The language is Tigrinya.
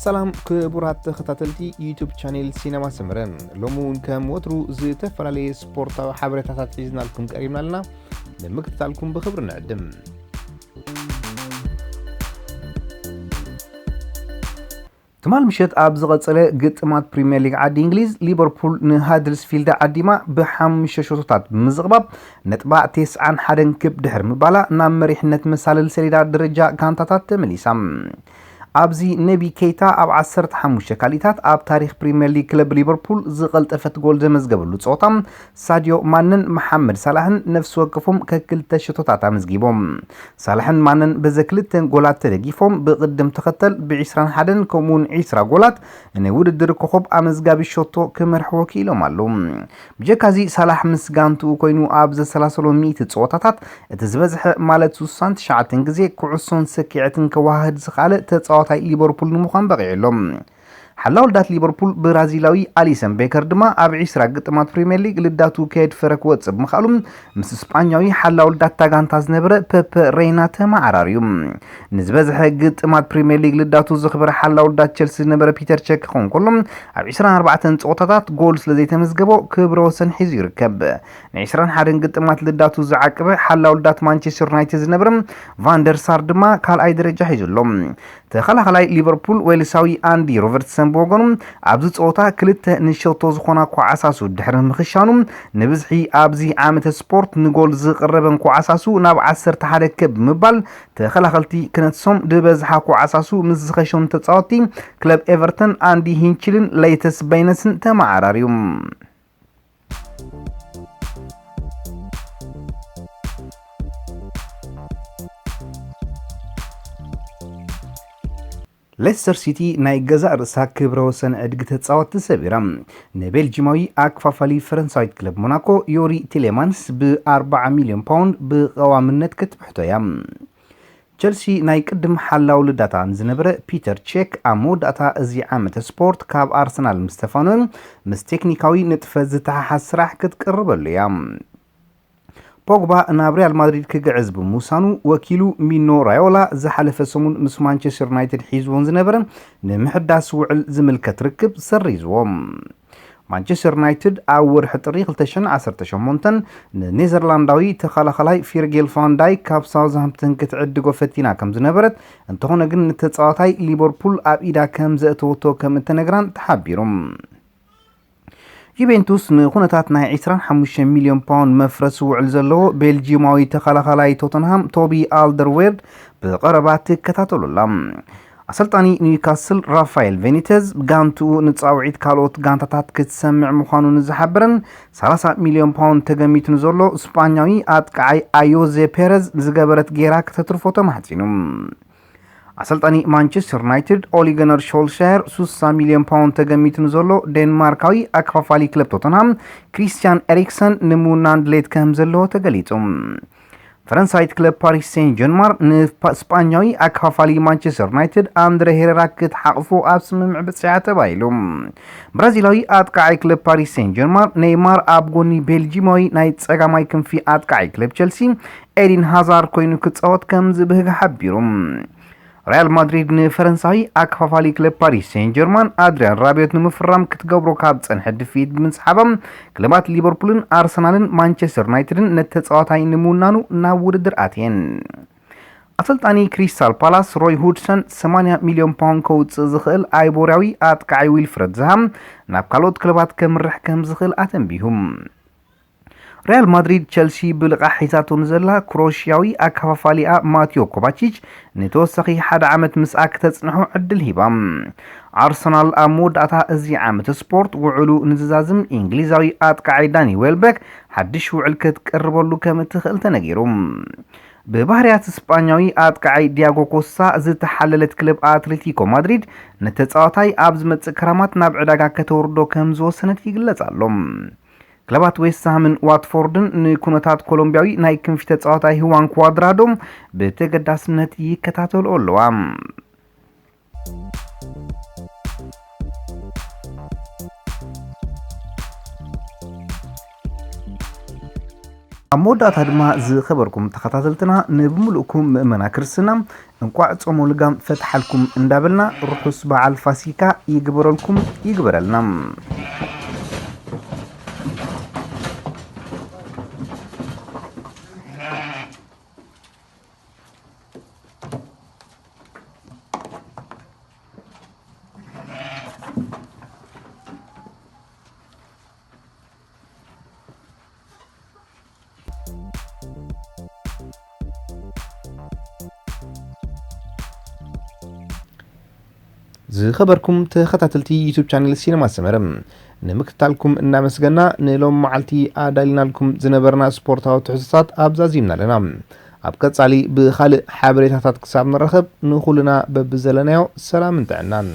ሰላም ክቡራት ተኸታተልቲ ዩቱብ ቻኔል ሲነማ ሰመረ፣ ሎሚ እውን ከም ወትሩ ዝተፈላለየ ስፖርታዊ ሓበሬታታት ሒዝናልኩም ቀሪብና ኣለና። ንምክትታልኩም ብኽብሪ ንዕድም። ትማል ምሸት ኣብ ዝቐጸለ ግጥማት ፕሪምየር ሊግ ዓዲ እንግሊዝ፣ ሊቨርፑል ንሃደርስፊልድ ዓዲማ ብሓሙሽተ ሸቶታት ብምዝቕባብ ነጥባ ተስዓን ሓደን ክብ ድሕሪ ምባላ ናብ መሪሕነት መሳልል ሰሌዳ ደረጃ ጋንታታት ተመሊሳ። ኣብዚ ነቢ ኬይታ ኣብ ዓሰርተ ሓሙሽተ ካልኢታት ኣብ ታሪኽ ፕሪምየር ሊግ ክለብ ሊቨርፑል ዝቐልጠፈት ጎል ዘመዝገበሉ ጸወታ፣ ሳድዮ ማነን መሓመድ ሳላሕን ነፍሲ ወከፎም ከክልተ ሸቶታት ኣመዝጊቦም። ሳላሕን ማነን በዘ ክልተን ጎላት ተደጊፎም ብቕድም ተኸተል ብ ዕስራን ሓደን ከምኡውን ዕስራ ጎላት ንውድድር ኮኸብ ኣመዝጋቢ ሸቶ ክመርሕዎ ክኢሎም ኣለዉ። ብጀካዚ ሳላሕ ምስ ጋንትኡ ኮይኑ ኣብ ዘሰላሰሎ ሚእቲ ጸወታታት እቲ ዝበዝሐ ማለት ስሳን ትሽዓተን ግዜ ኩዕሶን ሰኪዐትን ከወሃህድ ዝኸኣለ ተጻዋታይ ሊቨርፑል ንምዃን በቒዑ ኣሎ። ሓላውልዳት ሊቨርፑል ብራዚላዊ ኣሊሰን ቤከር ድማ ኣብ ዕስራ ግጥማት ፕሪምየር ሊግ ልዳቱ ከየድፈረ ክወጽእ ብምኽኣሉ ምስ ስጳኛዊ ሓላውልዳት ታጋንታ ዝነበረ ፐፐ ሬይና ተመዓራርዩ። ንዝበዝሐ ግጥማት ፕሪምየር ሊግ ልዳቱ ዘኽበረ ሓላውልዳት ቸልሲ ዝነበረ ፒተር ቸክ ክኸውን ከሎ ኣብ ዕስራን ኣርባዕተን ጸወታታት ጎል ስለ ዘይተመዝገቦ ክብረ ወሰን ሒዙ ይርከብ። ን ዕስራን ሓደን ግጥማት ልዳቱ ዝዓቀበ ሓላውልዳት ማንቸስተር ዩናይትድ ዝነበረ ቫንደር ሳር ድማ ካልኣይ ደረጃ ሒዙ ኣሎ። ተኸላኸላይ ሊቨርፑል ዌልሳዊ ኣንዲ ሮበርትሰን ብወገኑ ኣብዚ ጸወታ ክልተ ንሸቶ ዝኾና ኳዓሳሱ ድሕሪ ምኽሻኑ ንብዝሒ ኣብዚ ዓመተ ስፖርት ንጎል ዝቕረበን ኳዓሳሱ ናብ ዓሰርተ ሓደ ከብ ብምባል ተኸላኸልቲ ክነትሶም ዝበዝሓ ኳዓሳሱ ምስ ዝኸሸኑ ተጻወትቲ ክለብ ኤቨርተን ኣንዲ ሂንችልን ሌይተስ በይነስን ተመዓራርዩ። ሌስተር ሲቲ ናይ ገዛእ ርእሳ ክብረ ወሰን ዕድጊ ተጻወትቲ ሰቢራ። ንቤልጂማዊ ኣክፋፋሊ ፈረንሳዊት ክለብ ሞናኮ ዮሪ ቲሌማንስ ብ ኣርባዓ ሚልዮን ፓውንድ ብቐዋምነት ክትብሕቶ እያ። ቸልሲ ናይ ቅድም ሓላው ልዳታ ንዝነበረ ፒተር ቼክ ኣብ መወዳእታ እዚ ዓመተ ስፖርት ካብ ኣርሰናል ምስ ተፋነወ ምስ ቴክኒካዊ ንጥፈት ዝተሓሓዝ ስራሕ ክትቅርበሉ እያ። ፖግባ ናብ ሪያል ማድሪድ ክግዕዝ ብምውሳኑ ወኪሉ ሚኖ ራዮላ ዝሓለፈ ሰሙን ምስ ማንቸስተር ዩናይትድ ሒዝዎን ዝነበረ ንምሕዳስ ውዕል ዝምልከት ርክብ ሰሪዝዎ። ማንቸስተር ዩናይትድ ኣብ ወርሒ ጥሪ ክልተ ሽሕን ዓሰርተ ሸሞንተን ንኔዘርላንዳዊ ተኸላኸላይ ፊርጌል ፋን ዳይክ ካብ ሳውዝሃምፕተን ክትዕድጎ ፈቲና ከም ዝነበረት፣ እንተኾነ ግን ንተጻዋታይ ሊቨርፑል ኣብ ኢዳ ከም ዘእተወቶ ከም እተነግራን ተሓቢሩ። ዩቬንቱስ ንኹነታት ናይ ዕስራን ሓሙሽተ ሚልዮን ፓውንድ መፍረሲ ውዕል ዘለዎ ቤልጂማዊ ተኸላኸላይ ቶተንሃም ቶቢ ኣልደርዌርድ ብቐረባ ትከታተሉ ኣላ። ኣሰልጣኒ ኒውካስል ራፋኤል ቬኒተዝ ጋንትኡ ንጻውዒት ካልኦት ጋንታታት ክትሰምዕ ምዃኑ ንዝሓበረን ሰላሳ ሚልዮን ፓውንድ ተገሚቱ ንዘሎ ስጳኛዊ ኣጥቃዓይ ኣዮዜ ፔረዝ ዝገበረት ጌራ ከተትርፎ ተማሕጺኑ። ኣሰልጣኒ ማንቸስተር ዩናይትድ ኦሊ ገነር ሾልሻየር ስሳ ሚልዮን ፓውንድ ተገሚቱ ንዘሎ ዴንማርካዊ ኣከፋፋሊ ክለብ ቶተንሃም ክሪስቲያን ኤሪክሰን ንምውናን ድሌት ከም ዘለዎ ተገሊጹ። ፈረንሳይት ክለብ ፓሪስ ሴን ጀርማን ንስጳኛዊ ኣከፋፋሊ ማንቸስተር ዩናይትድ ኣንድረ ሄሬራ ክትሓቕፎ ኣብ ስምምዕ በጺሓ ተባሂሉ። ብራዚላዊ ኣጥቃዓይ ክለብ ፓሪስ ሴን ጀርማን ኔይማር ኣብ ጎኒ ቤልጂማዊ ናይ ጸጋማይ ክንፊ ኣጥቃዓይ ክለብ ቸልሲ ኤዲን ሃዛርድ ኮይኑ ክጻወት ከም ዝብህግ ሓቢሩ። ሪያል ማድሪድ ንፈረንሳዊ ኣከፋፋሊ ክለብ ፓሪስ ሴን ጀርማን ኣድሪያን ራቢዮት ንምፍራም ክትገብሮ ካብ ጸንሐ ድፍኢት ብምስሓባ፣ ክለባት ሊቨርፑልን ኣርሰናልን ማንቸስተር ዩናይትድን ነቲ ተጻዋታይ ንምውናኑ ናብ ውድድር ኣትየን። ኣሰልጣኒ ክሪስታል ፓላስ ሮይ ሁድሰን ሰማንያ ሚልዮን ፓውንድ ከውጽእ ዝኽእል ኣይቦርያዊ ኣጥቃዓይ ዊልፍረድ ዝሃ ናብ ካልኦት ክለባት ከምርሕ ከም ዝኽእል ኣተንቢሁ። ሪያል ማድሪድ ቸልሲ ብልቓሕ ሒዛቶ ንዘላ ክሮሽያዊ ኣከፋፋሊኣ ማቲዮ ኮቫቺች ንተወሳኺ ሓደ ዓመት ምስኣ ክተጽንሖ ዕድል ሂባ። ኣርሰናል ኣብ መወዳእታ እዚ ዓመት ስፖርት ውዕሉ ንዝዛዝም እንግሊዛዊ ኣጥቃዓይ ዳኒ ዌልበክ ሓድሽ ውዕል ክትቀርበሉ ከም እትኽእል ተነጊሩ። ብባህርያት ስጳኛዊ ኣጥቃዓይ ዲያጎ ኮስታ ዝተሓለለት ክለብ ኣትሌቲኮ ማድሪድ ንተጻዋታይ ኣብ ዝመጽእ ክራማት ናብ ዕዳጋ ከተውርዶ ከም ዝወሰነት ይግለጽ ኣሎ። ክለባት ዌስትሃምን ዋትፎርድን ንኩነታት ኮሎምቢያዊ ናይ ክንፊ ተጻዋታይ ህዋን ኳድራዶ ብተገዳስነት ይከታተልኦ ኣለዋ። ኣብ መወዳእታ ድማ ዝኸበርኩም ተኸታተልትና፣ ንብምሉእኩም ምእመና ክርስትና እንቋዕ ጾመ ልጋም ፈትሓልኩም እንዳበልና፣ ርሑስ በዓል ፋሲካ ይግበረልኩም ይግበረልና። ዝኸበርኩም ተኸታተልቲ ዩቱብ ቻነል ሲነማ ሰመረ፣ ንምክትታልኩም እናመስገና፣ ንሎም መዓልቲ ኣዳሊናልኩም ዝነበርና ስፖርታዊ ትሕዝቶታት ኣብዛዚምና ኣለና። ኣብ ቀጻሊ ብኻልእ ሓበሬታታት ክሳብ ንራኸብ፣ ንኹልና በብዘለናዮ ሰላምን ጥዕናን።